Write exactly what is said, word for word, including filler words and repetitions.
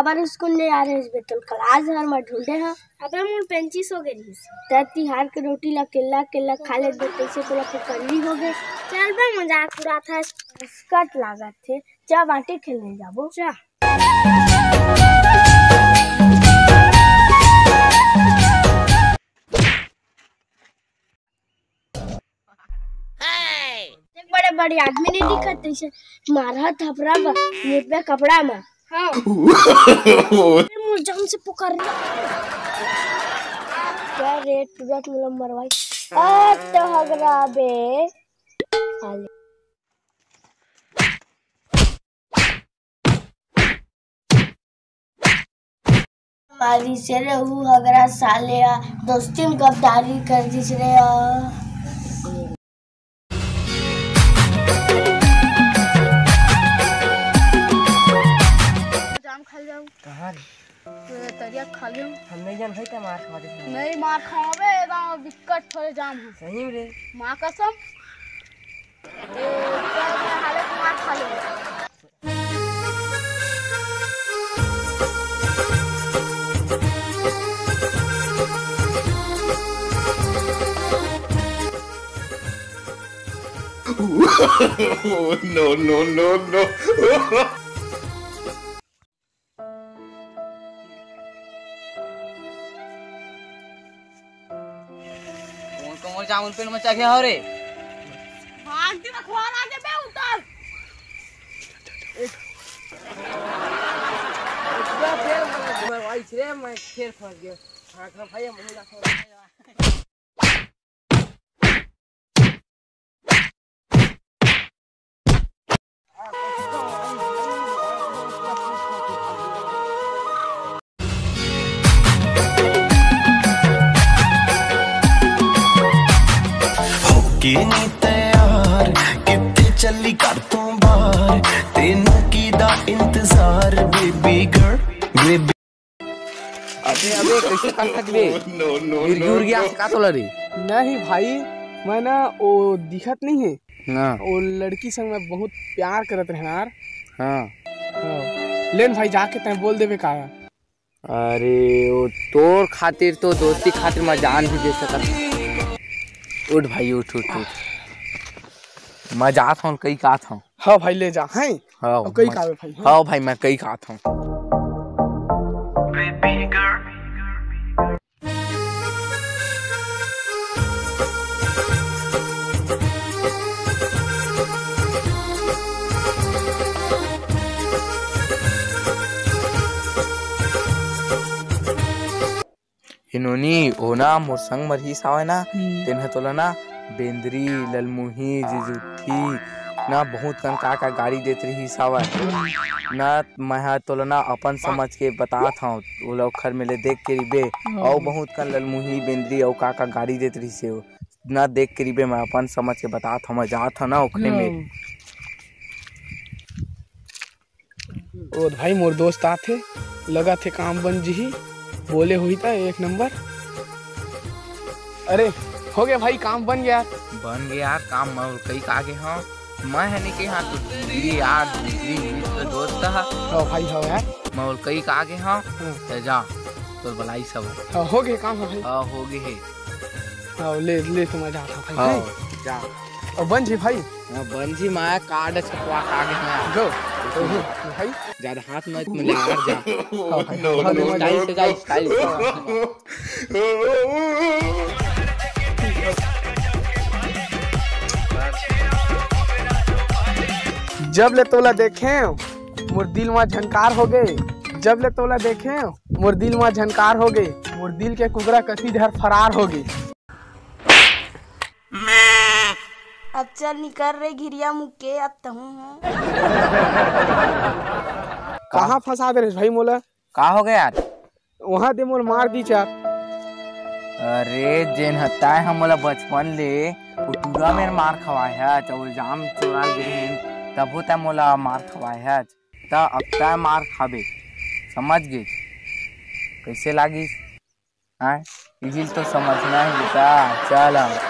काबर स्कूल नइ आ रहे हस बे? तोर क्लास घर म ढूंढे हंव। अबे मोर पेंचिस हो गे रिहिस। त तिहार के रोटी ला केला केला खा लेत बे, तइसे तोला कुकर्मी हो गे। चल बे, मजाक उड़ात हस। स्कट लागत हे, जा बांटे खेलने जाबो। जा। एक बड़े बड़े आदमी नहीं दिखत तइसे मारहा थपरा बा, ये पे कपड़ा में। हाँ। ये मुझे हमसे पुकार रहा। क्या रे, तुरंत मुला मरवाई। आ तो हगरा बे। आले। मारिस रे, ऊ हगरा साले ह दोस्ती में गद्दारी कर दिस रे। जाम खा ले जाऊं। कहाँ रे? तो तरिया खा ले जाऊं। हम नहीं जान भाई, ते मार खा दे। नहीं मार खावे, एकदम बिकट थोड़े जाम है। सही में रे। माँ कसम। ए, तो मैं हाले मार खा ले। No, no, no, no. कौन कौन जामुन पेड़ में चढ़े हो रे? भाग दे, रखवार आ जाबे, उतर। इतना फेर मैं, मैं, मैं, मैं फेर फंस गया। हाँ, हाँ, भाई, हम नहीं रखवार। होके नी तैयार, कित्थे चली कर तों बाहर, तेनू की दा इंतजार, baby girl, baby। अबे, अबे, कैसे कर सकबे? No, no, no, मिर्गी उर्गी no। आसे का तोला रे? नहीं भाई, मैं ना, वो दिखत नहीं है ना। वो लड़की संग मैं बहुत प्यार करत रहे यार। हाँ। हाँ। लेन भाई, जाके तैं बोल देबे का? अरे, वो तोर खातिर तो, दोस्ती खातिर मैं जान भी दे सकत हूँ। उठ भाई, उठ, उठ, उठ। मैं जात हूँ, कई कात हूँ। हाँ भाई, ले जा, हैं? हाँ, अउ कई मैं, कावे भाई, हाँ? हाँ भाई, मैं कई कात हूँ। ए नोनी, ओ ना मोर संग म रिहिस हावय ना, हम्म। तेन ह तोला ना बेंदरी, ललमुही, जिजुठी ना बहुत कन का का गारी देत रिहिस हावय। ना मैं ह तोला ना अपन समझ के बतात हंव, ओला ओखर में ले देख के रिबे। हम्म। अउ बहुत कन ललमुही, बेंदरी अउ का का गारी देत रिहिस हे, ना देख के रिबे, मैं अपन समझ के बतात हंव, मैं जात हंव ना ओखरे में। हम्म। ओ भाई, मोर दोस्त आथे, लगत हे काम बन जिही, बोले होही त एक नंबर। अरे, हो गया भाई, काम बन गया। बन गया यार काम, मैं ओला कई का गे हंव। मैं ह नहीं कही हाँ, तो ये यार, ये मित्र दोस्त ह। हाँ भाई, हाँ यार। मैं ओला कई का गे हंव, हाँ। त जा, तोर बलाई सब। हाँ, हो गया काम ह भाई। हाँ, हो गए हे। हाँ, ले, ले, तो मैं जात हंव भाई। हाँ, जा। अउ बन जी भाई। हाँ, बन जी, मैं कार्ड छपवा के आ गे हंव। जो, भाई। ज्यादा हाथ मत मिला यार, जा। हाँ भाई, हाँ, ले, मैं style से जा, style से। जब ले तोला देखेंव, मोर दिल म झनकार हो गे। जब ले तोला देखेंव, मोर दिल म झनकार हो गे। मोर दिल के कुकरा कति झर फरार हो गे। अब चल निकर रे घिरिया मुके, अब तहूं हूं। कहाँ फंसा दे रे भाई मोला? का हो गया यार? वहां दे मोला मार दी चार। अरे जेन ह तैं ह मोला बचपन ले वो टूरा मेर मार खवाए हच, वो जाम चोरा गे रहेन, तभो तैं मोला मार खवाए हच, त अब तैं मार खाबे, समझ गे? कैसे लागिस? हाँ, इही ल तो समझना हे बेटा। चल अब।